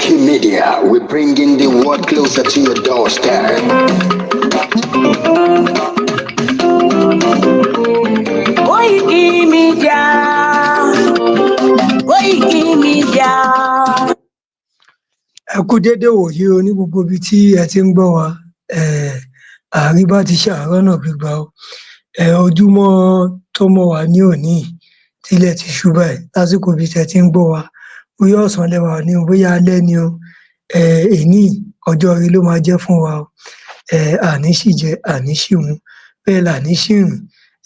Koiki Media, we're bringing the world closer to your doorstep. Koiki Media. Koiki Media. Ẹ kú déédé wòyí o ní gbogbo ibi tí ẹ ti ń gbọ́ wa. Àríbá ti ṣe àárọ̀ náà gbígbà o. Ojúmọ́ tó mọ́ wa ní òní yìí, tílẹ̀ ti ṣú báyìí lásìkò ibi tí ẹ ti ń gbọ́ wa, bóyá ọ̀sán lẹ wà ní o, bóyá alẹ́ ni o, èní yìí, ọjọ́ ire ló máa jẹ́ fún wa o. Àní ṣì jẹ, àní ṣì mu, bẹ́ẹ̀ là ní ṣì rìn.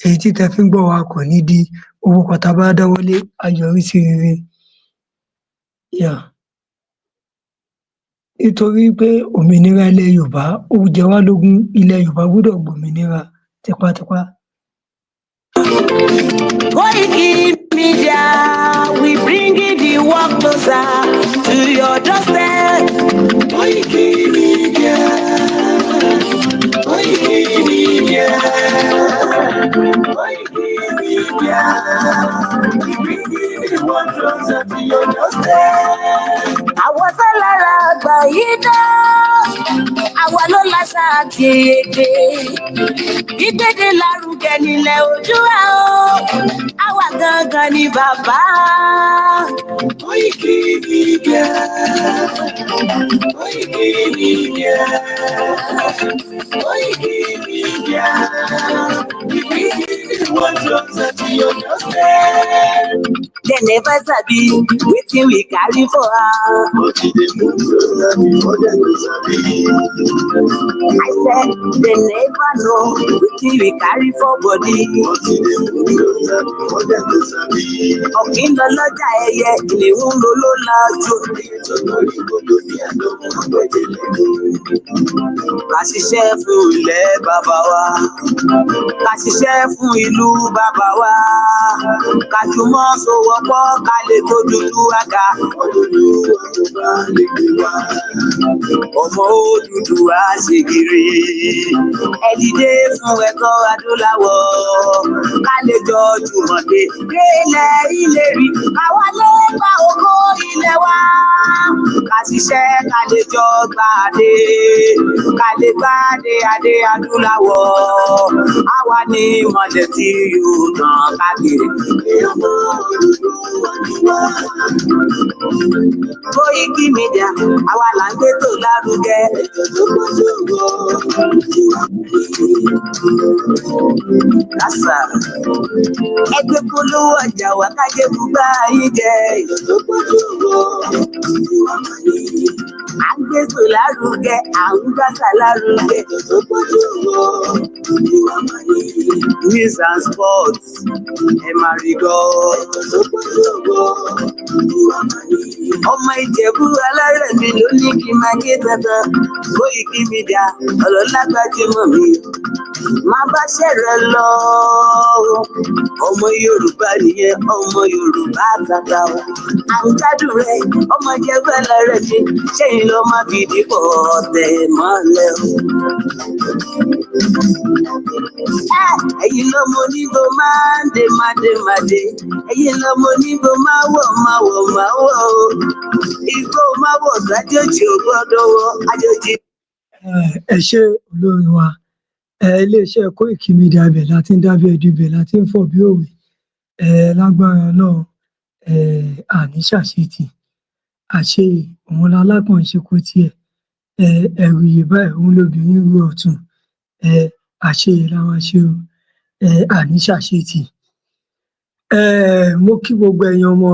Èyí tí tẹ fi ń gbọ́ wa kò ní di. Gbogbo nǹkan tá a bá dáwọ́lé á yọrí sí rere. Yeah, nítorí pé òmìnira ilẹ̀ Yorùbá, ó jẹ wá lógún. Ilẹ̀ Yorùbá gbọ́dọ̀ gbòmìnira tipátipá. Koiki Media, we bringing the world closer to your doorstep. Koiki Media. Koiki Media. Koiki Media. We bringing the world closer to your doorstep. Àwọn tó lára àgbà yìí dá, àwa ló láṣà àti èdè. Ìgbéde lárugẹ nílẹ̀ Oòduà o, àwa gangan ni bàbá. Koiki Media. Koiki Media. Koiki Media. We bringing the world closer to your doorstep. Dem never sabi wetin we carry for her. But e dey move closer before dem go sabi. I said dem never know wetin we carry for body. But e dey move closer before dem go sabi. Ọ̀kín lọ lọ́jà, ẹyẹ ìlẹ̀hún ló ló lajú. Ẹyẹ tó lórí gbogbo ní àdókòwò gbẹ̀jẹ̀ lẹ́nu. Ká ṣiṣẹ́ fún ilẹ̀ bàbá wa, ká ṣiṣẹ́ fún ìlú bàbá wa, ká jùmọ̀ sowọ́pọ̀, ká lè tó dúdú àga. Odùduwà tó bá lè gbé wá. Ọmọ Odùduwà ṣègìrì, ẹ dìde fún ẹ̀tọ́ adúláwọ̀, ká lè jọ jùmọ̀ dé délẹ̀ ìlérí, káwa lè gba ògo ilẹ̀ wa. Ká ṣiṣẹ́, ká lè jọ gbàdé, ká lè gbàdé adé adúláwọ̀. Àwa ní ìmọ̀lẹ̀ tí yóò tàn káàkiri. Ọmọ Odùduwà ni wá. Koiki Media, àwa là ń gbé tó lárugẹ. Ètò tó pọ̀jù wọ tiwa ní. Kásá ẹgbẹ́ polówó ọjà wà kájé bùbá yín jẹ. Ètò tó pọ̀jù wọ tiwa ní. À ń gbé tó lárugẹ, à ń gbàsà lárugẹ. Ètò tó pọ̀jù wọ tiwa ní. News and sports, ẹ máa rí gbọ́. Ètò tó pọ̀jù wọ tiwa ní. Ọmọ Ìjẹ̀bú alárẹ̀ mi ló ní kí n máa ké dandan. Koiki Media, ọ̀rọ̀ lágbájúmọ̀ mi. Má bá ṣẹ̀rẹ̀ lọ. Ọmọ Yorùbá nìyẹn, ọmọ Yorùbá tata o. À ń gbádùn rẹ̀, ọmọ Ìjẹ̀bú alárẹ̀ mi, ṣẹ́yìn ló má fi dìpọ̀ tẹ̀ mọ́lẹ̀ o. Ẹ̀yin lọ́mọ onígbò máa ń dé máa dé máa dé. Ẹ̀yin lọ́mọ onígbò máa wọ̀ máa wọ̀ máa wọ̀ o. Igbó máa wọ̀ sájòjì ò gbọ́dọ̀ wọ̀ àjòjì. Ẹ ṣé, olórin wa. Iléeṣẹ́ Koiki Media, ibẹ̀ la ti ń dábí ẹdun, ibẹ̀ la ti ń fọ̀ bí òwe. Lágbára Ọlọ́run, àní ṣàṣetì, àṣeyè òun lalákàn ń ṣe kó tiẹ̀. Ẹ̀rù ìyè báyìí òun lobìnrin ru ọ̀tún. Àṣeyè la máa ṣe o, àní ṣàṣetì. Mo kí gbogbo ẹ̀yin ọmọ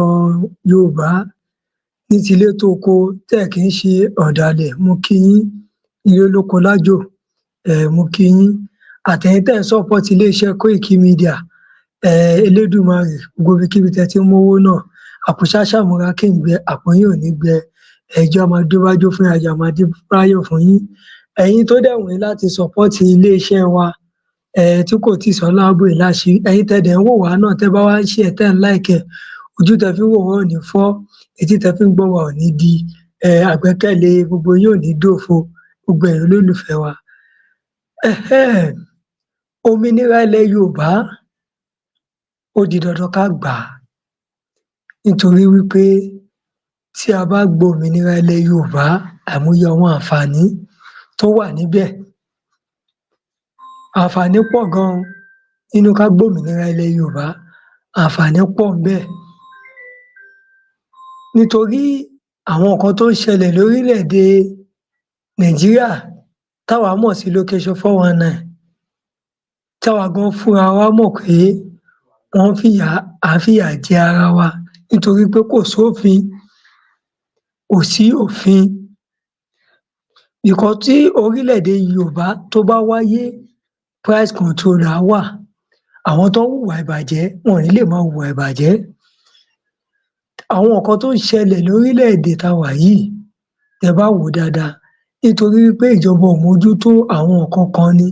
Yorùbá ní tilé toko tẹ́ kì í ṣe ọ̀dàlẹ̀. Mo kí yín nílé lóko lájò. Mo kí yín àtẹ̀yin tẹ́ ń support iléeṣẹ́ Koiki Media. Elédùmarè, gbogbo ibikíbi tẹ́ ti ń mówó náà, àpò ṣáṣàmúra kí n gbẹ, àpò yín ò ní gbẹ. Ẹjọ́ máa dúbájú fún yín, ayọ̀ máa dé báyọ̀ fún yín. Ẹ̀yin tó dẹ̀ wù yín láti support iléeṣẹ́ wa tí kò tíì sọ láàbò ìláṣẹ, ẹ̀yin tẹ́ dẹ̀ ń wò wá náà, tẹ́ bá wá ń share, tẹ́ ń like ẹ̀, ojú tẹ́ fi ń wò wá ò ní fọ́, etí tẹ́ fi ń gbọ́ wa ò ní di. Àgbẹ́kẹ̀lé gbogbo yín ò ní dòfo, gbogbo ẹ̀yin olólùfẹ́ wa. Òmìnira ilẹ̀ Yorùbá, ó di dandan ká gbà á, nítorí wípé Tí a bá gbòmìnira ilẹ̀ Yorùbá, àìmọye àwọn àǹfààní tó wà níbẹ̀. Àǹfààní pọ̀ gan nínú ká gbòmìnira ilẹ̀ Yorùbá, àǹfààní pọ̀ ńbẹ̀. Nítorí àwọn nǹkan tó ń ṣẹlẹ̀ lórílẹ̀-èdè Nàìjíríà táwa mọ̀ sí location 419, táwa gan fúnra wa mọ̀ pé wọ́n fìyà à ń fìyà jẹ ara wa nítorí pé kò sófin, kò sí òfin. Because tí orílẹ̀-èdè Yorùbá tó bá wáyé, price control á wà. Àwọn tó ń hùwà ìbàjẹ́, wọn ò ní lè máa hùwà ìbàjẹ́. Àwọn nǹkan tó ń ṣẹlẹ̀ lórílẹ̀-èdè tá a wà yìí, tẹ́ bá wò ó dáadáa, nítorí wí pé ìjọba ò mójútó àwọn nǹkan kan ni.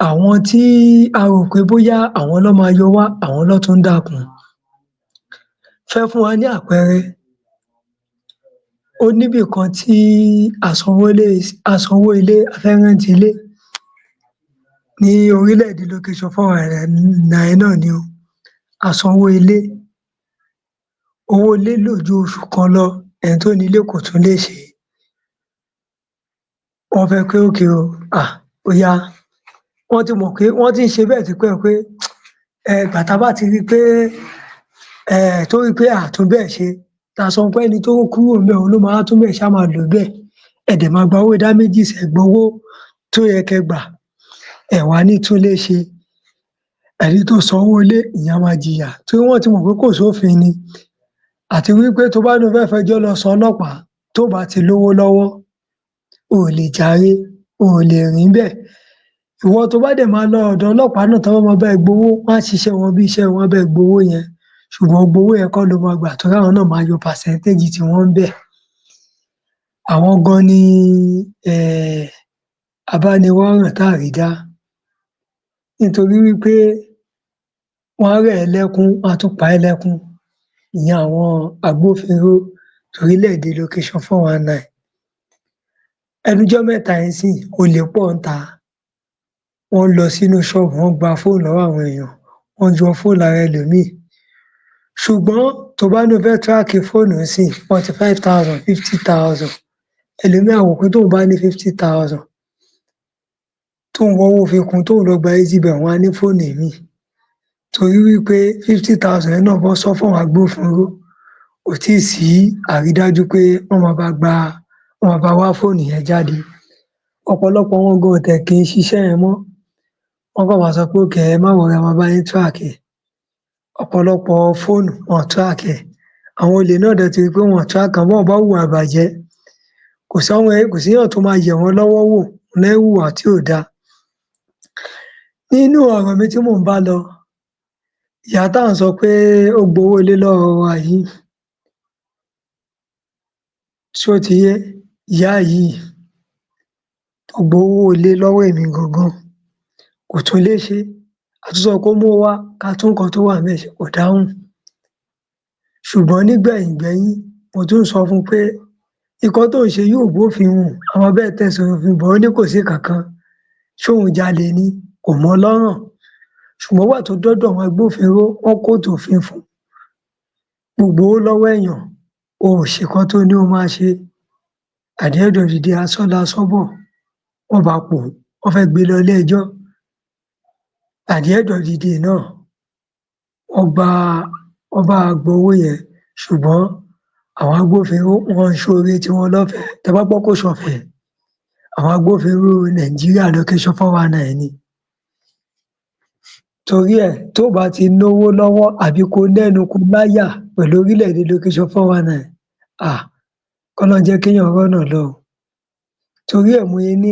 Àwọn tí a rò pé bóyá àwọn ló máa yọ wá, àwọn ló tún ń dàkún. Fẹ́ fún wa ní àpẹẹrẹ, ó níbì kan tí a sanwó ilé, a fẹ́ rent ilé ní orílẹ̀-èdè location 419 náà ni o. A sanwó ilé, owó ilé lò ju oṣù kan lọ, ẹni tó nílé kò tún lè ṣe. Wọ́n fẹ́ pé okay o, ó yá, wọ́n ti mọ̀ pé wọ́n ti ń ṣe bẹ́ẹ̀ tipẹ́ pé ìgbà tá a bá ti rí pé tó rí pé a tún bẹ́ẹ̀ ṣe, tá a sọ pé ẹni tó kúrò ńbẹ̀ òun ló máa tún bẹ̀ ṣe, á máa lò bẹ́ẹ̀. Ẹ dẹ̀ máa gba owó damages, ẹ gbowó tó yẹ kẹ́ gbà, ẹ wá ní túnlé ṣe. Ẹni tó sanwó ilé, ìyẹn á máa jìyà torí wọ́n ti mọ̀ pé kò sófin ni. Àti wí pé tó bá ní o fẹ́ fẹjọ́ lọ sùn ọlọ́pàá, tó bá ti lówó lọ́wọ́, o ò lè jàre, o ò lè rìn ńbẹ̀. Ìwọ tó bá dẹ̀ máa lọ ọ̀dọ̀ ọlọ́pàá náà, tán bá máa bá ẹ gbowó, wọ́n á ṣiṣẹ́ wọn bí iṣẹ́ wọn, á bá ẹ gbowó yẹn, ṣùgbọ́n gbogbo owó yẹn kọ́ ló máa gbà torí àwọn náà máa yọ percentage tiwọn ńbẹ̀. Àwọn gan ni abániwáràn tá à rí dá, nítorí wí pé wọ́n á rẹ̀ ẹ́ lẹ́kún, wọ́n á tún pa ẹ́ lẹ́kún. Ìyẹn àwọn agbófinró torílẹ̀-èdè location 419. Ẹnu ijọ́ mẹ́ta yìí ńsìnyí, olè pọ̀ ńta. Wọ́n lọ sínú ṣọ́ọ̀bù, wọ́n gba fóònù lọ́wọ́ àwọn èèyàn, wọ́n yọ fóònù lára ẹlòmíì. Ṣùgbọ́n tó bá ní o fẹ́ track fóònù ńsìnyí, 45,000, 50,000. Ẹlòmíì á wò pé tóun bá ní 50,000, tóun wọ́wọ́ fi kún, tóun lọ gba easy buy, wọ́n á ní fóònù ìmíì. Torí wí pé 50,000 yẹn náà, bọ́ sọ fún àwọn agbófinró, kò tíì sí àrídájú pé wọ́n máa bá gba, wọ́n máa bá wá fóònù yẹn jáde. Ọ̀pọ̀lọpọ̀ wọn gan ò tẹ̀ kí ń ṣiṣẹ́ yẹn mọ́. Wọ́n kàn máa sọ pé okay, ẹ má worry, a máa bá yín track ẹ̀. Ọ̀pọ̀lọpọ̀ fóònù, wọn ò track ẹ̀. Àwọn olè náà dẹ̀ ti rí pé wọn ò track àwọn, bọ́n bá hùwà ìbàjẹ́, kò sáwọn, kò séèyàn tó máa yẹ̀ wọ́n lọ́wọ́ wò ní hùwà tí ò dáa. Nínú ọ̀rọ̀ mi tí mò ń bá lọ, ìyá tá à ń sọ pé ó gbowó ilé lọ́wọ́ wa yìí, ṣó ti yé? Ìyá yìí tó gbowó ilé lọ́wọ́ èmi gangan, kò tún lè ṣe. A tún sọ kó mówó wá ká tún nǹkan tó wà ńbẹ̀ ṣe, kò dáhùn. Ṣùgbọ́n nígbẹ̀yìn gbẹ́yín, mo tún sọ fún un pé nǹkan tó ń ṣe yìí ò bófin mu, àwọn bẹ́ẹ̀ tẹ̀sán òfin bọ̀. Ó ní kò sí kankan, ṣóun jalè ni? Kò mọ́ lọ́rùn. Ṣùgbọ́n ìgbà tó dọ́dọ̀ àwọn agbófinró, wọ́n kóòtù òfin fún un. Gbogbo owó lọ́wọ́ èèyàn, o ò ṣe nǹkan tó ní o máa ṣe. At the end of the day, asọ́ lọ asọ́ bọ̀, wọ́n bá pò ó, wọ́n fẹ́ gbé lọ ilé ẹjọ́. At the end of the day náà, wọ́n gba, wọ́n bá gbowó yẹn, ṣùgbọ́n àwọn agbófinró, wọ́n ń ṣoore tiwọn lọ́fẹ̀ẹ́. Tẹ́ bá gbọ́, kò ṣọ̀fẹ́. Àwọn agbófinró Nàìjíríà location 419 ni. Torí ẹ̀, tó bá ti náwó lọ́wọ́ àbí kó lẹ́nu kó láyà pẹ̀lú orílẹ̀-èdè location 419, kọ́lọ́run jẹ́ kéèyàn rọ́nà lọ o. Torí ẹ̀ mo ṣe ní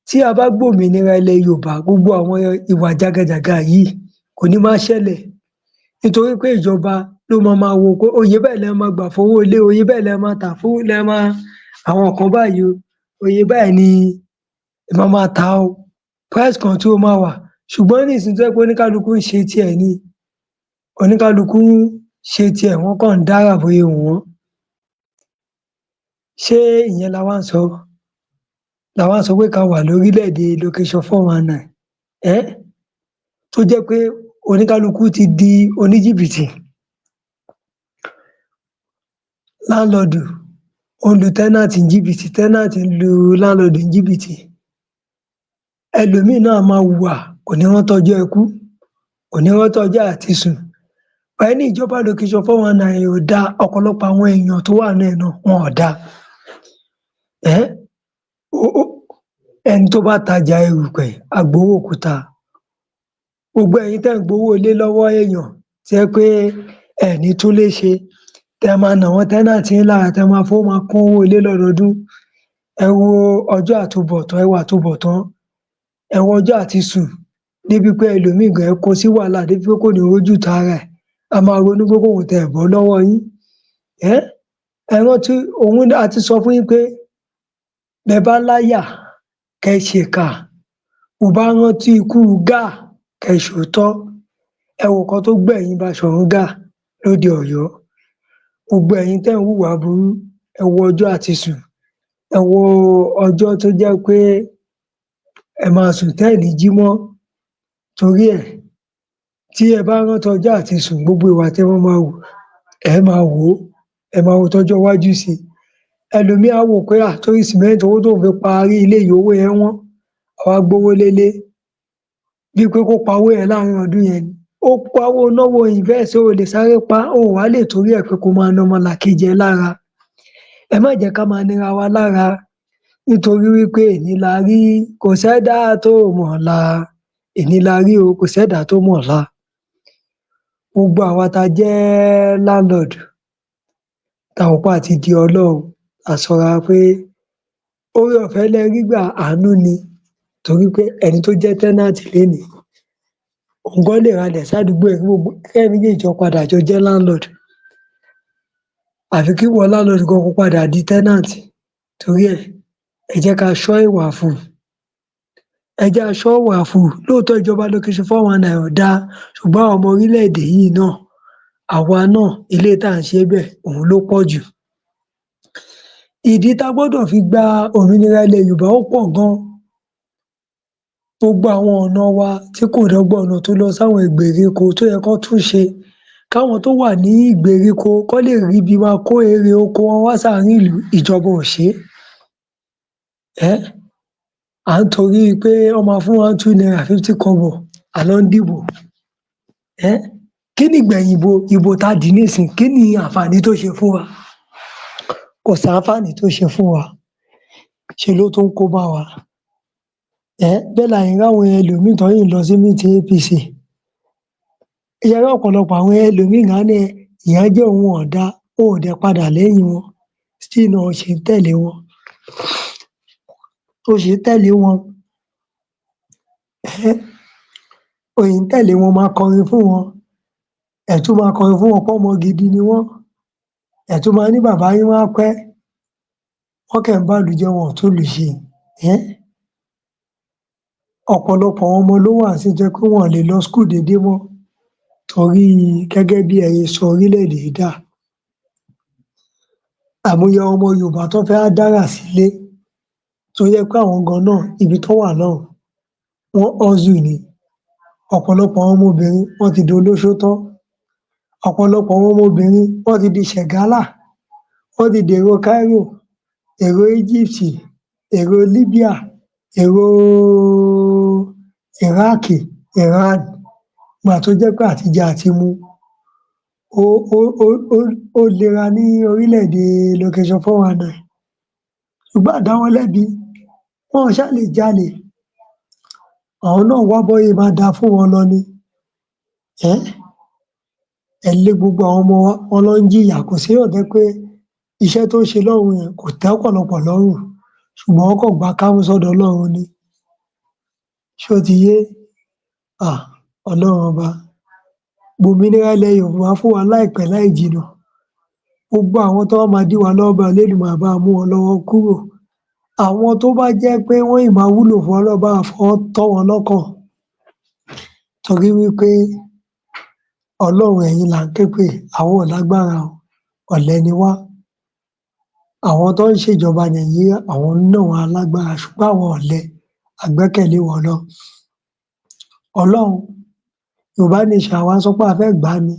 tí a bá gbòmìnira ilẹ̀ Yorùbá, gbogbo àwọn ìwà jágajàga yìí kò ní máa ṣẹlẹ̀, nítorí pé ìjọba ló máa máa wò pé oye báyìí lẹ máa gbà fowó ilé, oye báyìí lẹ máa tà fún lẹ máa àwọn nǹkan báyìí o, oye báyìí ni ẹ máa máa tà o. Price control máa wà. Ṣùgbọ́n nísìnyí, tó jẹ́ pé oníkálukú ń ṣe tiẹ̀ ni, oníkálukú ń ṣe tiẹ̀, wọ́n kàn ń dárà bóyá wù wọ́n. Ṣé ìyẹn la wá ń sọ? La wá ń sọ pé ká wà lórílẹ̀-èdè location 419 tó jẹ́ pé oníkálukú ti di oníjìbìtì. Landlord ó ń lu tenant ní jìbìtì, tenant ń lu landlord ní jìbìtì. Ẹlòmíì náà máa hùwà, kò ní rántí ọjọ́ ikú, kò ní rántí ọjọ́ àtisùn. Ẹ ní ìjọba location 419 ò dáa, ọ̀pọ̀lọpọ̀ àwọn èèyàn tó wà nínú ẹ̀ náà, wọn ò dáa. Ẹni tó bá tajà erùpẹ̀ á gbowó òkúta. Gbogbo ẹ̀yin tẹ́ ń gbowó ilé lọ́wọ́ èèyàn tó jẹ́ pé ẹ ní túnlé ṣe, tẹ́ máa nà àwọn tenant yín lára, tẹ́ máa fowó máa kún owó ilé lọ́dọọdún. Ẹ wo ọjọ́ àtúbọ̀tán, ẹ wo àtúbọ̀tán, ẹ wo ọjọ́ àtisùn, débi pé ẹlòmíì gan, ẹ kó sí wàhálà débi pé kò ní rójútùú ara ẹ̀, á máa ronú pé kóun tiẹ̀ bọ́ lọ́wọ́ yín. Ẹ rántí òun, a ti sọ fún yín pé bẹ́ bá láyà kẹ́ ṣèkà, bó bá rántí ikú Gáà, kẹ́ ṣòótọ́. Ẹ wo nǹkan tó gbẹ̀yìn Baṣọ̀run Gáà lóde Ọ̀yọ́. Gbogbo ẹ̀yin tẹ́ ń hùwà burú, ẹ wo ọjọ́ àtisùn, ẹ wo ọjọ́ tó jẹ́ pé ẹ máa sùn tẹ́ ẹ̀ ní jí mọ́. Torí ẹ̀, tí ẹ bá rántí ọjọ́ àtisùn, gbogbo ìwà tẹ́ máa máa hù, ẹ máa wò ó, ẹ máa wo tọjọ́ iwájú sí i. Ẹlòmíì á wò pé torí sìmẹ́ǹtì, owó tóun fi parí ilé yìí, owó yẹn wọ́n, á wá gbówó lélé bíi pé kó pa owó yẹn láàrin ọdún yẹn ni. Ó pawó náwó invest, o lè sáré pa á, o wá lè torí ẹ̀ pé kó máa ná ọmọlàkejì ẹ lára. Ẹ má jẹ́ ká máa nira wa lára, nítorí wípé èní la rí, kò sẹ́dá tó mọ̀la. Èní la rí o, kò sẹ́dá tó mọ̀la. Gbogbo àwa tá jẹ́ landlord, tá wò pé a ti di Ọlọ́run, a sọra pé oore ọ̀fẹ́ lẹ rí gbà, àánú ni, torí pé ẹni tó jẹ́ tenant lénìí, òun gan lè ralẹ̀ sádùúgbò ẹ̀, kẹ́yin méjèèjì jọ padà jọ jẹ́ landlord, àfi kí ìwọ landlord gan kó padà di tenant. Torí ẹ̀, ẹ jẹ́ ká ṣọ́ ìwà fù, ẹ jẹ́ á ṣọ́ ìwà fù. Lóòótọ́, ìjọba location 419 ò dáa, ṣùgbọ́n àwọn ọmọ orílẹ̀-èdè yìí náà, àwa náà, eléyìí tá à ń ṣe ńbẹ̀, òun ló pọ̀ jù. Ìdí tá gbọ́dọ̀ fi gba òmìnira ilẹ̀ Yorùbá, ó pọ̀ gan. Gbogbo àwọn ọ̀nà wa tí kò dọ́gba, ọ̀nà tó lọ sáwọn ìgbèríko tó yẹ kán tún ṣe, káwọn tó wà ní ìgbèríko kán lè ríbi máa kó èrè oko wọn wá sáàrin ìlú, ìjọba ò ṣe é. À ń torí pé wọ́n máa fún wa ní ₦2.50, à lọ ń dìbò. Kí ni ìgbẹ̀yìn ìbò? Ìbò tá a dì nísìnyí, kí ni àǹfààní tó ṣe fún wa? Kò sáǹfààní tó ṣe fún wa, ṣe ló tún kó bá wa. Bẹ́ẹ̀ là ń ráwọn ẹlòmíì tán yìí lọ sí meeting APC. Ṣẹ rí ọ̀pọ̀lọpọ̀ àwọn ẹlòmíì gan á ní ìyẹn jẹ́ òun ò dáa, ó ò dẹ̀ padà lẹ́yìn wọn, still náà ó ṣì ń tẹ̀lé wọn, ó ṣì ń tẹ̀lé wọn. Ó ṣì ń tẹ̀lé wọn, máa kọrin fún wọn, ẹ̀ tún máa kọrin fún wọn pọ́mọ gidi ni wọ́n, ẹ̀ tún máa ní bàbá yín wá pẹ́. Wọ́n kàn ń bàlú jẹ́, wọn ò túnlùú ṣe. Ọ̀pọ̀lọpọ̀ àwọn ọmọ ló wà nísìnyí tó jẹ́ pé wọn ò lè lọ school déédé mọ́, torí gẹ́gẹ́ bí ẹ ṣe sọ orílẹ̀-èdè yìí dà. Àìmọye ọmọ Yorùbá tó fẹ́ wá dárà sílé, tó jẹ́ pé àwọn gan náà, ibi tán wà lọ́hùn, wọ́n hustle ni. Ọ̀pọ̀lọpọ̀ àwọn ọmọbìnrin, wọ́n ti dolóṣó tán. Ọ̀pọ̀lọpọ̀ àwọn ọmọbìnrin, wọ́n ti di ṣẹ̀gálà, wọ́n ti dèrò Cairo, èrò Egypt, èrò Libya, èrò Iraq, Iran, ìgbà tó jẹ́ pé àtijẹ àtimu ó lera ní orílẹ̀-èdè location 419. Ṣùgbọ́n à dá wọn lẹ́bi, wọn ò ṣáà lè jalè, àwọn náà wá bọ́n ṣe máa da fún wọn lọ ni. Ẹ lé gbogbo àwọn ọmọ wa, wọ́n lọ ń jìyà. Kò séèyàn tó jẹ́ pé iṣẹ́ tó ń ṣe lọ́hùn yẹn kò tẹ́ ọ̀pọ̀lọpọ̀ lọ́rùn, ṣùgbọ́n wọ́n kàn gba kámú sọ́dọ̀ Ọlọ́run ni. Ṣó ti yé? Ọlọ́run Ọba gbòmìnira ilẹ̀ Yorùbá fún wa láìpẹ́ láì jìnà. Gbogbo àwọn tó wá máa dí wa lọ́wọ́ báyìí, Elédùmarè á bá wa mú wọn lọ́wọ́ kúrò. Àwọn tó bá jẹ́ pé wọ́n yìí máa wúlò fún, Ọlọ́run bá wa fọwọ́ tọ́ wọn lọ́kàn, torí wípé Ọlọ́run, ẹ̀yin là ń ké pè, àwa ò lágbára o, ọ̀lẹ ni wá. Àwọn tó ń ṣèjọba Nàìjíríà, àwọn náà wọn alágbára, ṣùgbọ́n àwọn ọ̀lẹ, a gbẹ́kẹ̀lé ìwọ Ọlọ́run. Ọlọ́run, Yorùbá nation, àwa sọ pé a fẹ́ gbà á ni.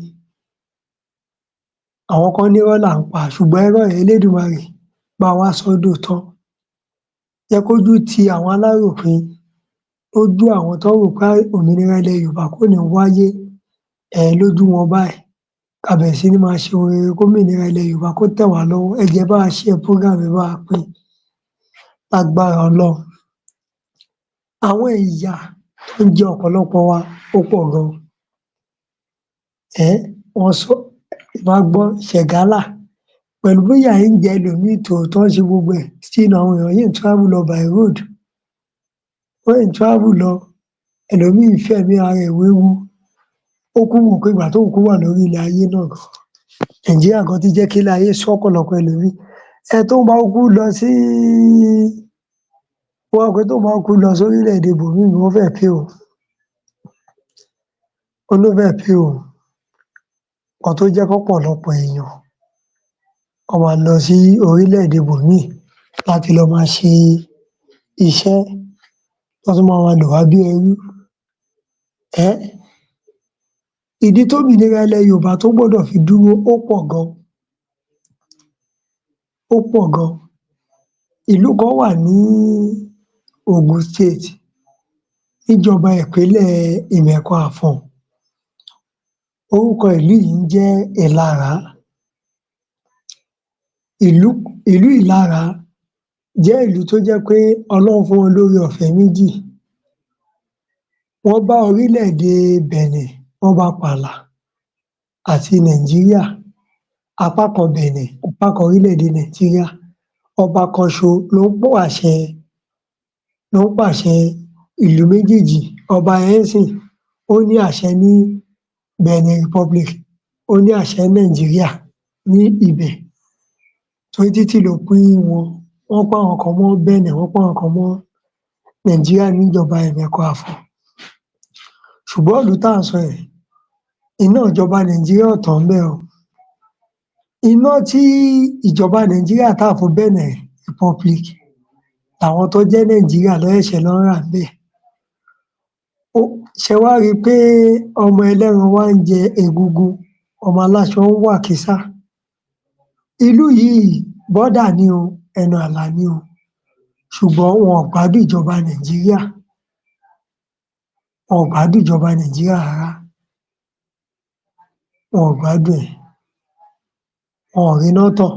Àwọn kan nírọ́ là ń pa, ṣùgbọ́n irọ́ yẹn, Elédùmarè bá wa sọ́ dòótọ́. Jẹ́ kójú ti àwọn aláròpin, lójú àwọn tó rò pé òmìnira ilẹ̀ Yorùbá kò ní wáyé lójú wọn báyìí. Ká bẹ̀rẹ̀ sí ní máa ṣe ohun rere kómìnira ilẹ̀ Yorùbá kó tẹ̀ wá lọ́wọ́. Ẹ jọ̀ọ́, ẹ bá wa share program, ẹ bá wa pín. Lágbára Ọlọ́run. Àwọn ìyà tó ń jẹ ọ̀pọ̀lọpọ̀ wa, ó pọ̀ gan. Wọ́n sọ, wá gbọ́ ṣẹ̀gálà pẹ̀lú bí ìyà yẹn ń jẹ ẹlòmíì tó tó ń ṣe gbogbo ẹ̀, still àwọn èèyàn yìí ń travel lọ by road. Wọ́n ń travel lọ, ẹlòmíì ń fẹ̀mí ara ẹ̀ wéwu. Ó kú wò pé ìgbà tóun kú wà lórí ilẹ̀ ayé náà gan. Nàìjíríà gan ti jẹ́ kí ilé ayé sú ọ̀pọ̀lọpọ̀ ẹlòmíì. Ẹ tó bá kú lọ sí, wọ́n rò pé tóun bá kú lọ sórílẹ̀-èdè ibòmíì, ó fẹ́ pé òun. Ó ló fẹ́ pé òun. Nǹkan tó jẹ́ kọ́pọ̀lọpọ̀ èèyàn wọ́n máa lọ sí orílẹ̀-èdè ibòmíì láti lọ máa ṣe iṣẹ́, wọ́n tún máa máa lò wá bí ẹrú. Ìdí tómìnira ilẹ̀ Yorùbá tó gbọ́dọ̀ fi dúró, ó pọ̀ gan. Ó pọ̀ gan. Ìlú kan wà ní Ogun State, níjọba ìpínlẹ̀ Ìmẹ̀kọ Àfọ̀n. Orúkọ ìlú yìí ń jẹ́ Ìlaràá. Ìlú Ìlaràá jẹ́ ìlú tó jẹ́ pé Ọlọ́run fún wọn lóore ọ̀fẹ́ méjì. Wọ́n bá orílẹ̀-èdè Benin, wọ́n bá pààlà àti Nàìjíríà, apá kan Benin, apá kan orílẹ̀-èdè Nàìjíríà. Ọba kan ṣo ló ń pàṣẹ ìlú méjèèjì. Ọba yẹn ńsìn, ó ní àṣẹ ní Benin Republic, ó ní àṣẹ ní Nàìjíríà ní ibẹ̀. Torí títì ló pín wọn, wọ́n pín àwọn kan mọ́ Benin, wọ́n pín àwọn kan mọ́ Nàìjíríà níjọba Ìmẹ̀kọ Àfọ̀n. Ṣùgbọ́n ìlú tá à ń sọ yìí, iná ìjọba Nàìjíríà ò tàn ńbẹ̀ o. Iná tí ìjọba Nàìjíríà tà fún Benin Republic làwọn tó jẹ́ Nàìjíríà ló ṣẹ̀ṣẹ̀ lọ ń rà ńbẹ̀. Ṣẹ wá rí i pé ọmọ ẹlẹ́ran wá ń jẹ egungun, ọmọ aláṣọ ń wọ àkísà. Ìlú yìí, border ni o, ẹnu àlà ni o, ṣùgbọ́n wọn ò gbádùn ìjọba Nàìjíríà. Wọn ò gbádùn ìjọba Nàìjíríà rárá. Wọn ò gbádùn ẹ̀. Wọn ò ríná tàn.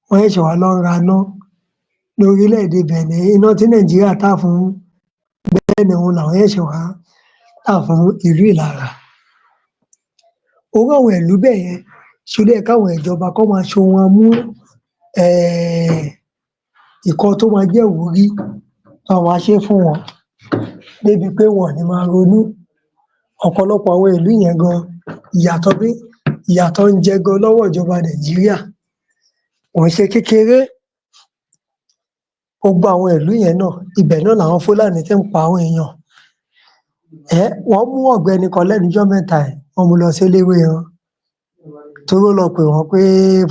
Wọ́n ṣẹ̀ṣẹ̀ wá lọ ń raná lórílẹ̀-èdè Benin. Iná tí Nàìjíríà tà fún Benin, òun làwọn ṣẹ̀ṣẹ̀ wá tà fún ìlú Ìlarà. Irú àwọn ìlú bẹ́ẹ̀ yẹn, ṣe ló yẹ káwọn ìjọba kán máa ṣe ohun amú nǹkan tó máa jẹ́ ìwúrí, kán máa ṣé fún wọn débi pé wọn ò ní máa ronú. Ọ̀pọ̀lọpọ̀ àwọn ìlú yẹn gan, ìyà tán ń jẹ gan lọ́wọ́ ìjọba Nàìjíríà kò ń ṣe kékeré. Gbogbo àwọn ìlú yẹn náà, ibẹ̀ náà làwọn Fúlàní tí ń pa àwọn èèyàn. Wọ́n mú ọ̀gbẹ́ni kan lẹ́nu ijọ́ mẹ́ta yìí, wọ́n mú lọ sí Eléwéran torí ó lọ pè wọ́n pé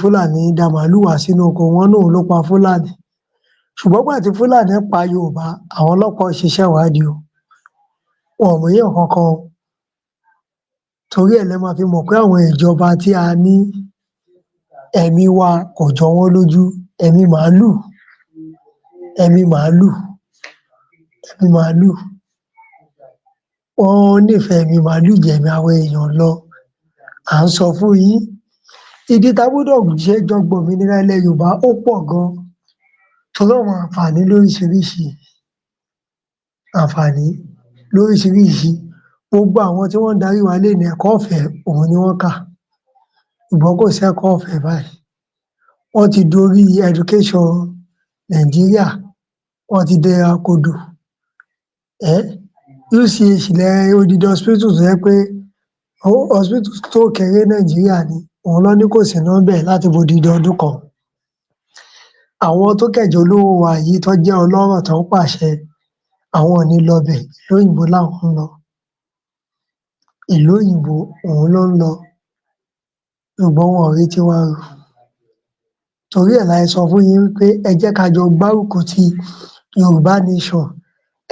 Fúlàní da màálù wá sínú oko, wọ́n ní òun ló pa Fúlàní. Ṣùgbọ́n ìgbà tí Fúlàní pa Yorùbá, àwọn ọlọ́pàá ò ṣiṣẹ́ ìwádìí o. Wọn ò múyàn kankan o. Torí ẹ̀ lẹ máa fi mọ̀ pé àwọn ìjọba tí a ní, ẹ̀mí wa kò jọ wọ́n lójú. Ẹ̀mí màálù, ẹ̀mí màálù, ẹ̀mí màálù. Wọ́n nífẹ̀ẹ́ ẹ̀mí màálù jẹ̀mí àwọn èèyàn lọ. À ń sọ fún yín. Ìdí tá gbọ́dọ̀ ṣe jọ gbòmìnira ilẹ̀ Yorùbá, ó pọ̀ gan torí àwọn àǹfààní lóríṣiríṣi, àǹfààní lóríṣiríṣi. Gbogbo àwọn tí wọ́n ń darí wa lénìí, ẹ̀kọ́ ọ̀fẹ́ òun ni wọ́n kà, ṣùgbọ́n kò sẹ́kọ̀ọ́ ọ̀fẹ́ báyìí. Wọ́n ti dorí education Nàìjíríà, wọ́n ti dẹra kodò. UCH lẹ odidi hospital tó jẹ́ pé hospital tó kéré Nàìjíríà ni, òun ló ní kò síná ńbẹ̀ láti fodidi ọdún kan. Àwọn tó kẹ̀jẹ́ olówó wa yìí, tó jẹ́ ọlọ́rọ̀, tó ń pàṣẹ, àwọn ò ní lọbẹ̀, ìlú òyìnbó làwọn ń lọ. Ìlú òyìnbó òun ló ń lọ, ṣùgbọ́n wọn ò rí tiwa rò. Torí ẹ̀ la ṣe sọ fún yín pé ẹ jẹ́ ká jọ gbárùkù ti Yorùbá nation.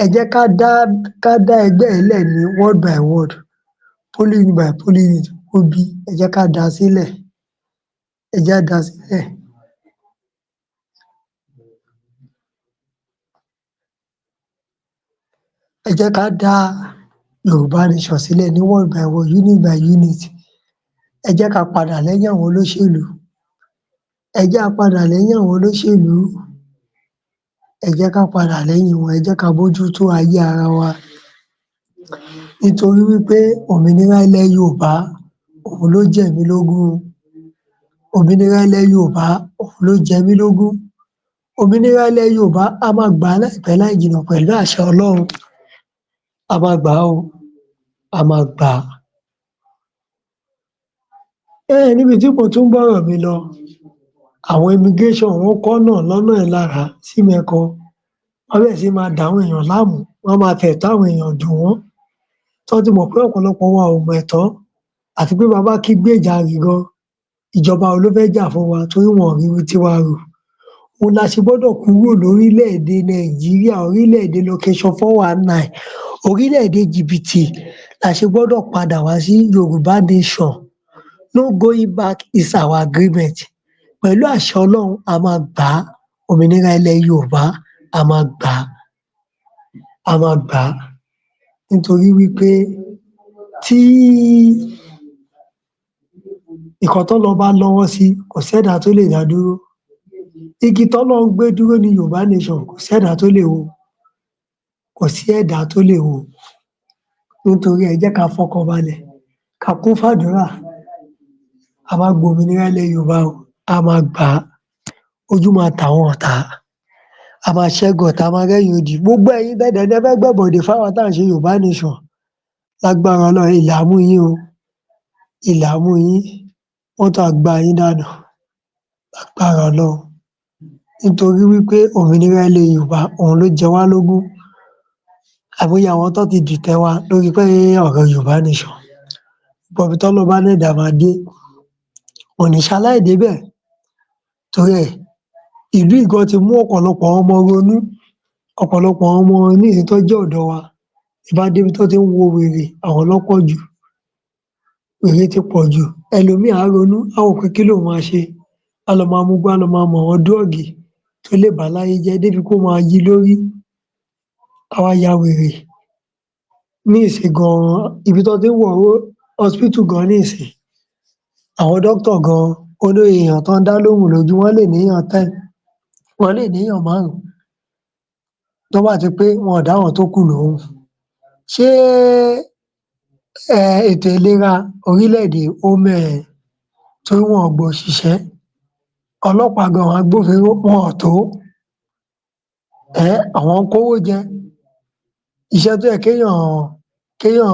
Ẹ jẹ́ ká dá ẹgbẹ́ yìí lẹ̀ ní ward by ward, polling unit by polling unit. Obì, ẹ jẹ́ ká dá a sílẹ̀, ẹ jẹ́ á dá a sílẹ̀. Ẹ jẹ́ ká dá Yorùbá Nation sílẹ̀ ní one by one, unit by unit. Ẹ jẹ́ ká padà lẹ́yìn àwọn olóṣèlú. Ẹ jẹ́ á padà lẹ́yìn àwọn olóṣèlú. Ẹ jẹ́ ká padà lẹ́yìn wọn, ẹ jẹ́ ká bójútó ayé ara wa, nítorí wí pé òmìnira ilẹ̀ Yorùbá, òun ló jẹ mí lógún. Òmìnira ilẹ̀ Yorùbá, òun ló jẹ mí lógún. Òmìnira ilẹ̀ Yorùbá, a máa gbà á láìpẹ́ láì jìnnà pẹ̀lú àṣẹ Ọlọ́run. A máa gbà á o, a máa gbà á. Níbi tí mo tún bọ́rọ̀ mi lọ, àwọn immigration, wọ́n kọ́nà lọ́nà Ìlara sí Ìmẹ̀kọ. Wọ́n bẹ̀rẹ̀ sí máa dà àwọn èèyàn láàmú, wọ́n máa fẹ̀tọ́ àwọn èèyàn dùn wọ́n. Tán ti mọ̀ pé ọ̀pọ̀lọpọ̀ wa ò mẹ̀tọ́, àti pé bá a bá kígbe jàre gan, ìjọba wo ló fẹ́ jà fún wa? Torí wọn ò rí tiwa rò. Òun la ṣe gbọ́dọ̀ kúrò lórílẹ̀-èdè Nàìjíríà, orílẹ̀-èdè location 419, orílẹ̀-èdè jìbìtì. La ṣe gbọ́dọ̀ padà wá sí Yorùbá Nation. No going back is our agreement. Pẹ̀lú àṣẹ Ọlọ́run, a máa gbà á. Òmìnira ilẹ̀ Yorùbá, a máa gbà á, a máa gbà á, nítorí wípé tí nǹkan tọ́lọ́run bá lọ́wọ́ sí, kò sẹ́dàá tó lè dá dúró. Igi tọ́lọ́run gbé dúró ní Yorùbá Nation, kò sẹ́dàá tó lè wó, kò sí ẹ̀dá tó lè wó. Nítorí ẹ jẹ́ ká fọkàn balẹ̀, ká kún fàdúrà. A máa gbòmìnira ilẹ̀ Yorùbá o, a máa gbà á. Ojú máa tàwọn ọ̀tá, a máa ṣẹ́gun ọ̀tá, a máa rẹ́yìn odi. Gbogbo ẹ̀yin tẹ́ dẹ̀ ní ẹ fẹ́ gbàbọ̀dè fáwa tá à ń ṣe Yorùbá Nation, lágbára Ọlọ́run, ilẹ̀ á mú yín o, ilẹ̀ á mú yín, mọ́tò á gbá yín dànù lágbára Ọlọ́run, nítorí wípé òmìnira ilẹ̀ Yorùbá, òun ló jẹ wá lógún. Àìmọye àwọn tó ti dìtẹ̀ wa lórí pé ọ̀rọ̀ Yorùbá Nation, gbogbo ibi tọ́lọ́run bá lẹ́dàá máa dé, kò ní ṣaláì débẹ̀. Torí ẹ̀, ìlú yìí gan ti mú ọ̀pọ̀lọpọ̀ àwọn ọmọ ronú. Ọ̀pọ̀lọpọ̀ àwọn ọmọ nísìnyí tó jẹ́ ọ̀dọ́ wa, tẹ́ bá débi tó ti ń wo wèrè, àwọn ló pọ̀ jù. Wèrè ti pọ̀ jù. Ẹlòmíì á ronú, á wò pé kí lòun máa ṣe, á lọ máa mugbó, á lọ máa mu àwọn drug tó lè bà á láyé jẹ́ débi kó máa yí lórí, á wá ya wèrè. Ní ìsìn gan, ibi tán ti ń wọ̀ hospital gan nísìnyí, àwọn doctor gan, ó lóye èèyàn tán ń dá lóhùn lójú. Wọ́n lè níyàn 10, wọ́n lè níyàn márùn-ún. Tó bá ti pé, wọn ò dá àwọn tó kù lóhùn. Ṣé ètò ìlera orílẹ̀-èdè ó mẹ́hẹ? Torí wọn ò gba òṣìṣẹ́. Ọlọ́pàá gan, àwọn agbófinró, wọn ò tó. Àwọn ń kówó jẹ. Iṣẹ́ tó yẹ kéèyàn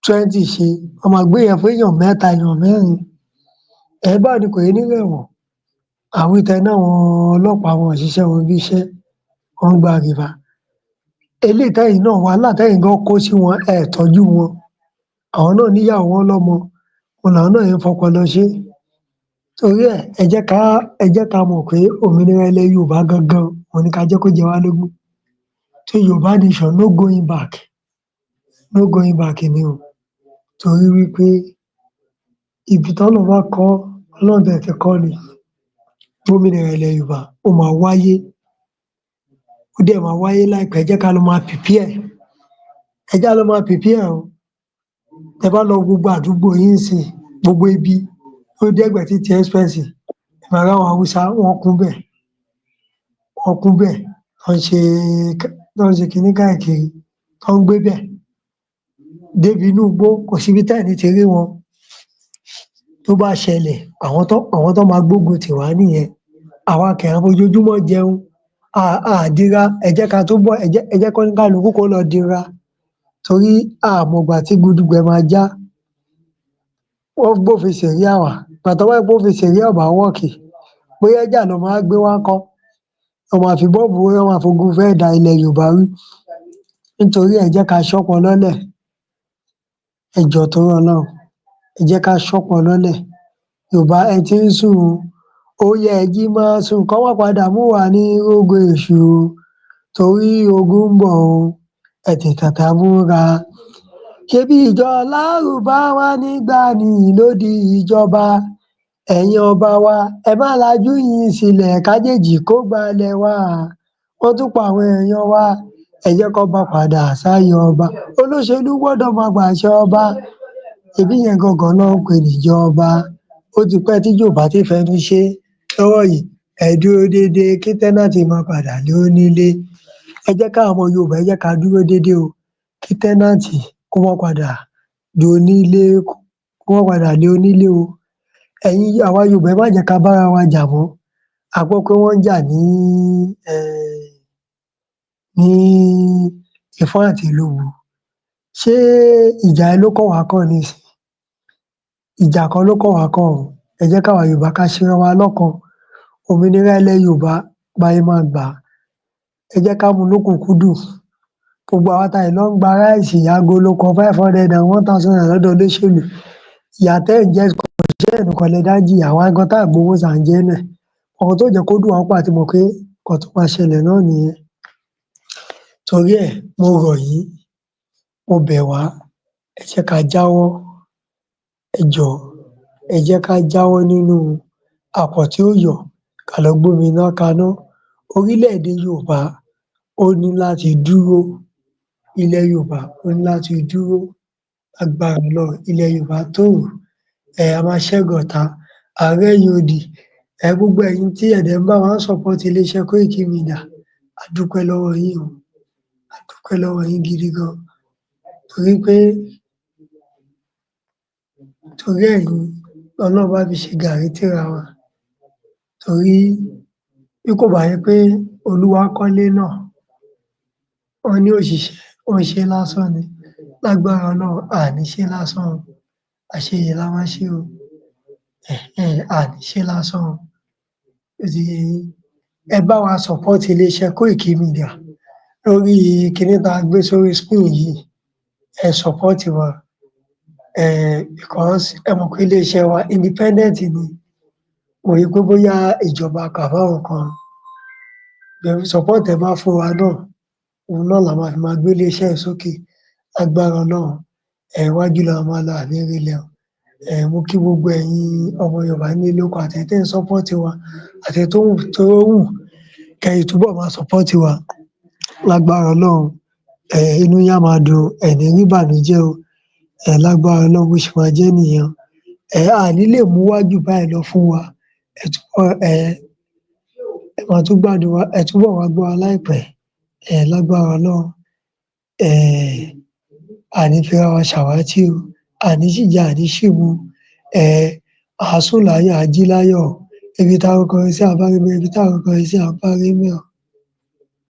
20 ṣe, wọ́n máa gbé yẹn fún èèyàn mẹ́ta, èèyàn mẹ́rin. Báwo ni kò ṣe ní rẹ̀ wọ́n? Àwọn ìtẹ̀ náà, àwọn ọlọ́pàá, wọn ò ṣiṣẹ́ wọn bí iṣẹ́, wọ́n ń gba rìbá. Eléyìí tẹ́yìn náà, wàhálà tẹ́yìn gan kó sí wọn, ẹ tọ́jú wọn. Àwọn náà níyàwó, wọn lọ́mọ, òun làwọn náà ṣe ń fọpọlọ ṣé. Torí ẹ̀, ẹ jẹ́ ká mọ̀ pé òmìnira ilẹ̀ Yorùbá gangan, òun ni ká jẹ́ kó jẹ wá lógún. Tó Yorùbá Nation, no going back, no going back ni o, torí wípé ibi tọ́lọ́run bá kọ́, Ọlọ́run dẹ̀ ti kọ́ ni gómìnà ilẹ̀ Yorùbá, ó máa wáyé, ó dẹ̀ máa wáyé láìpẹ́. Ẹ jẹ́ ká lọ máa prepare, ẹ jẹ́ á lọ máa prepare o. Tẹ bá lọ gbogbo àdúgbò yín nísìnyí, gbogbo ibi tó dẹ́gbẹ̀ẹ́ títì express, ẹ máa ráwọn Haúsá, wọ́n kún bẹ̀, wọ́n kún bẹ̀, tán ń ṣe kiní káàkiri, tán ń gbé bẹ̀ débi inú igbó. Kò síbi tẹ́ ẹ̀ ní ti rí wọn. Tó bá ṣẹlẹ̀, àwọn tán máa gbógun tì wá nìyẹn. Àwa kẹ̀, à ń fojoojúmọ́ jẹun, a à dira. Ẹ jẹ́ ká túbọ̀, ẹ jẹ́ kóníkálukú kó lọ dira, torí a ò mọ̀gbà tí gudugbẹ̀ máa já. Wọ́n gbófin sẹ̀ríà wá. Ìgbà tó bá jẹ́ pé òfin sẹ̀ríà ò bá work, bóyá ìjà ló máa gbé wá ńkọ́? Wọ́n máa fi bọ́ǹbù, wọ́n máa fogun fẹ́ da ilẹ̀ Yorùbá rú. Nítorí ẹ̀, ẹ jẹ́ ká ṣọ́pọlọ lẹ̀. Ẹ jọ̀ọ́, torí Ọlọ́run, ẹ jẹ́ ká ṣọ́pọlọ lẹ̀. Yorùbá, ẹ tí ń sùn o, ó yẹ ẹ jí má sùn, kán má padà mú wa ní rógo èṣù o, torí ogun ń bọ̀ o. Ẹ tètè múra. Ṣebí ìjọ Lárúbáwá nígbà ní lòdì ìjọba. Ẹ̀yin ọba wa, ẹ má lajú yín sílẹ̀ kájèjì kó gbalẹ̀ wa. Wọ́n tún pa àwọn èèyàn wa. Ẹ jẹ́ kọ́ba padà sáyé ọba. Olóṣèlú gbọ́dọ̀ máa gbàṣẹ ọba. Ṣebí yẹn gangan náà ń pè níjọba. Ó ti pẹ́ tí Yorùbá ti fẹnu ṣe lọ́wọ́ yìí. Ẹ dúró déédéé kí tenant máa padà lé onílé. Ẹ jẹ́ káwọn ọmọ Yorùbá, ẹ jẹ́ ká dúró déédéé o, kí tenant kó má padà di onílé, kó má padà lé onílé o. Ẹ̀yin àwa Yorùbá, ẹ má jẹ́ ká bára wa jà mọ́. A gbọ́ pé wọ́n ń jà ní Ìfọ̀n àti Ìlobù. Ṣé ìjà yẹn ló kàn wá kàn nísìnyí? Ìjà kan ló kàn wá kàn o. Ẹ jẹ́ káwa Yorùbá ká ṣera wa lọ́kan. Òmìnira ilẹ̀ Yorùbá, bá ṣe máa gbà á, ẹ jẹ́ ká mú lókùnkúndùn. Gbogbo àwa tá ṣì lọ ń gba rice agolo kan 500 and 1,000 naira lọ́dọ̀ olóṣèlú, ìyà tẹ́ ẹ̀ ń jẹ, kò ṣe ẹ̀yin nìkan lẹ dá jìyà, àwa gan tá à gbowó à ń jẹ nínú ẹ̀. Nǹkan tó jẹ́ kó dùn wá pọ̀, a ti mọ̀ pé nǹkan tó máa ṣẹlẹ̀ náà nìyẹn. Torí ẹ̀, mo rọ̀ yín, mo bẹ̀ wá, ẹ jẹ́ ká jáwọ́. Ẹ jọ̀ọ́, ẹ jẹ́ ká jáwọ́ nínú àpọ̀n tí ò yọ̀, ká lọ gbómi iná kaná. Orílẹ̀-èdè Yorùbá, ó ní láti dúró. Ilẹ̀ Yorùbá, ó ní láti dúró. Lágbára Ọlọ́run, ilẹ̀ Yorùbá tòrò. A máa ṣẹ́gun ọ̀tá, à ń rẹ́yìn odi. Gbogbo ẹ̀yin tí ẹ dẹ̀ ń bá wa support iléeṣẹ́ Koiki Media, a dúpẹ́ lọ́wọ́ yín o. A dúpẹ́ lọ́wọ́ yín gidi gan. Torí pé torí ẹ̀yin lỌ́lọ́run bá fi ṣe gààrí tìra wa. Torí bí kò bá jẹ́ pé Olúwa kọ́lé náà, wọ́n ní òṣìṣẹ́ ó ń ṣe lásán ni. Lágbára Ọlọ́run, a ní ṣe lásán o. Àṣeyè la máa ṣe o. A ní ṣe lásán o. Ó ti yé yín. Ẹ bá wa support iléeṣẹ́ Koiki Media lórí kiní tá a gbé sórí screen yìí. Ẹ support wa. Because ẹ mọ̀ pé iléeṣẹ́ wa independent ni. Kò rí pé bóyá ìjọba kan àbí àwọn kan. Support tẹ́ bá fún wa náà, òun náà la máa fi máa gbé iléeṣẹ́ yìí sókè. Lágbára Ọlọ́run, iwájú la máa lọ, à ní relẹ̀ o. Mo kí gbogbo ẹ̀yin ọmọ Yorùbá nílé lóko, àtẹ̀yin tẹ́ ń support wa, àtẹ̀yin tó wù kẹ́ ẹ túbọ̀ máa support wa. Lágbára Ọlọ́run, inú yín á máa dùn, ẹ ní rí ìbànújẹ́ o. Lágbára Ọlọ́run, bó ṣe máa jẹ́ nìyẹn. A ní lè mú wá jù báyìí lọ fún wa. Ẹ túbọ̀ ẹ máa tún gbádùn wa, ẹ túbọ̀ wá gbọ́ wa láìpẹ́. Lágbára Ọlọ́run, a ní fira wa ṣàwátì o. A ní ṣìjẹ, a ní ṣìmu. À á sùn láyọ̀, à á jí láyọ̀. Ibi tá a kọrí sí, à bá ire ńbẹ̀, ibi tá ò kọrí sí, à bá ire ńbẹ̀ o.